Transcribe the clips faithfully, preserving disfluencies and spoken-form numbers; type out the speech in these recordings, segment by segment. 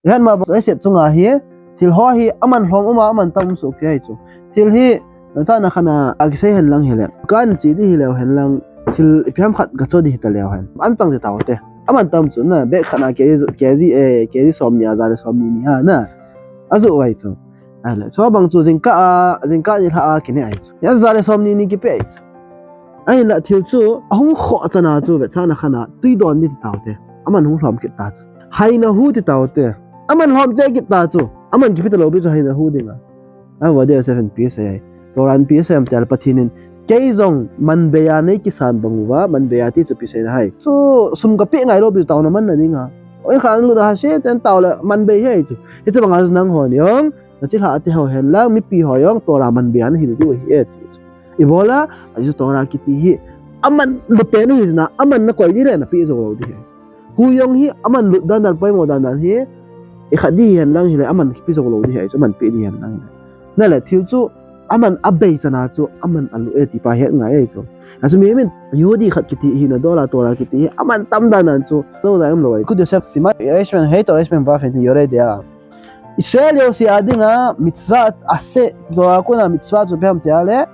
Hian ma bang set chunga hi, thil ho hi aman lhom um a, aman tam um soh kei chu. Thil hi, chana khana a kisei hen lang hile. Kan chi di hileu hen lang, thil ipi ham khat ka cho di hita leu hen. An chang ti tau te. Aman tam chu na, bag khat na K G, K G, eh, K G som ni a, za le som ni ni ha na. A zu vai chu. Ai le, chu bang chu jingkah a, jingkah ni lha a kine ai chu. Ya za le som ni ni kipe ai chu. Ahinla thil chu, ahung kho chana chu, ve chana khana, tui don ni ti tau te. Aman hung lhom kit ta chu. Haina hu ti tau te. Aman lhom che kit ta chu. Aman kipi ta lo pi chu haina hu dinga. A va de seven P S A ai. Toran P S A am tel Pathin in. Kei jong man bei a nei kisan bang uva, man bei a ti chu pi sei na hai. Chu sum ka pi ngai lo pi tau na man na dinga. Oi khan lu da ha se ten tau le man bei hai chu. Hiti bang a chu nang hon jong. Na chi lha te ho hen lang, mipi ho jong Torah man bei a na hil diu ahi e ti chu. I bola, a chu Torah kiti hi, aman lu pe na hi na, aman na koi di le na pi zo lo di hi. Hu jong hi, aman lut dan dan, poimo dan dan hi, i khat di hen lang hi le, aman pi zo lo di hi, chu aman pi di hen lang hi le. Na le, thil chu, aman a bei chana chu, aman a lu e ti pa het ngai e chu. A chu mi min, Yehudi khat kiti hi na dola Torah kiti hi, aman tam dan dan chu, zo dan um lo e. Kud Yosef Siman, Yeshman, hei Torah Yeshman va fen hi yore dia. Israel jouse a dinga mitzvah ase, Torah kona mitzvah chu ipi ham tia le,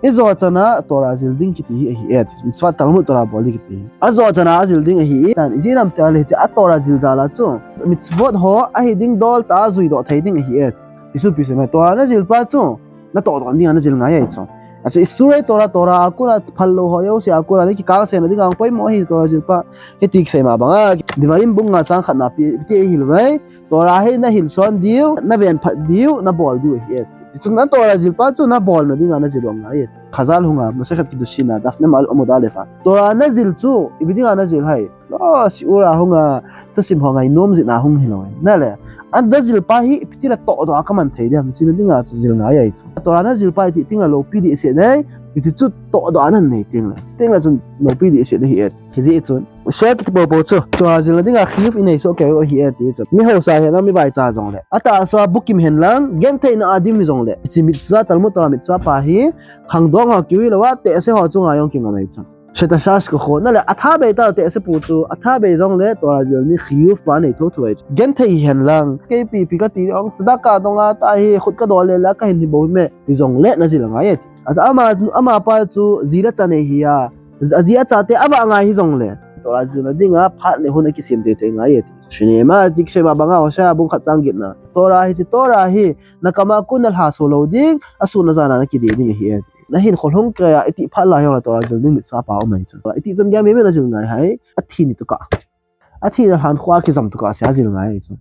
i jo chana Torah jil ding kiti hi ahi e, mitzvah Talmud Torah bol ding kiti hi. A jo chana a jil ding ahi e, tan i jil am tia le, hiche a Torah jil jal a chu, mitzvot ho ahi ding dol ta jui doh thei ding ahi e. Isu pi se mai Torah na jil pa chu, na toh don ding a na jil ngai e chu. A chu Isurei Torah, Torah a kona phal lo ho jouse a kona, ni kikang se na ding ang poimo hi Torah jil pa, hiti kisei ma banga, Devarim bung nga chang khat na pi, pi ti hil vai, Torah hi na hil son diu, na ven phat diu, na bol diu ahi e. Ti chun na Torah jil pa chu na bol na dinga na jil ngai e. Khazal hunga, Masechet Kiddushin a, daf mem al amud alef a. Torah na jil chu, ipi dinga na jil hai. Lo, si ura hunga, ta sim ho ngai nom jin a hung hi lo e. Na le, an da jil pa hi, ipi ti la toh do a ka man thei diam, chi na dinga chu jil ngai e chu. Torah na jil pa i ti ting la lo pi di se nei, i ti chu toh do a nan nei ting la. Ting la chun lo pi di se nei hi e. Hijeh chun, Israel kiti popo chu, Torah jilna dinga chiyuv inei soh kei u ahi e ti chu. Mi hausa hen lang, mi vaicha jong le. Atahsa bukim hen lang, gentheina a dim hi jong le. Hiche mitzvah, Talmud Torah mitzvah pa hi, khangdong ho kiu hi lo a, tehse ho chunga jong kingam e chu. Shet hashash kaho, na le, atha bei ta tehse pu chu, atha bei jong le, Torah jil ni chiyuv pa nei thotho e chu. Genthei hen lang, kei pi pi kati ong, tzedakah donga ta hi, khut ka do le la, ka hin hi bou me, hi jong le, na jil ngai e ti. Ata ama, ama pa chu, ji le cha nei hi a, A ji a chate a vah ngai hi jong le. Torah jilna dinga phat le hun a kisem teitei ngai e ti. Shinema ti kisei ma banga Hosea bung khat chang get na. Torah hi chi Torah hi na kama kun na lha so lo ding, a sun na jana na kide ding ahi e. Na hin kholhung kaya iti phat la jong la Torah jil ding mitzvah pa um mai chu. Iti chan gei me me na jil ngai hai, a thi ni tu ka. A thi na lhan khua kijam tu ka sia jil ngai chu.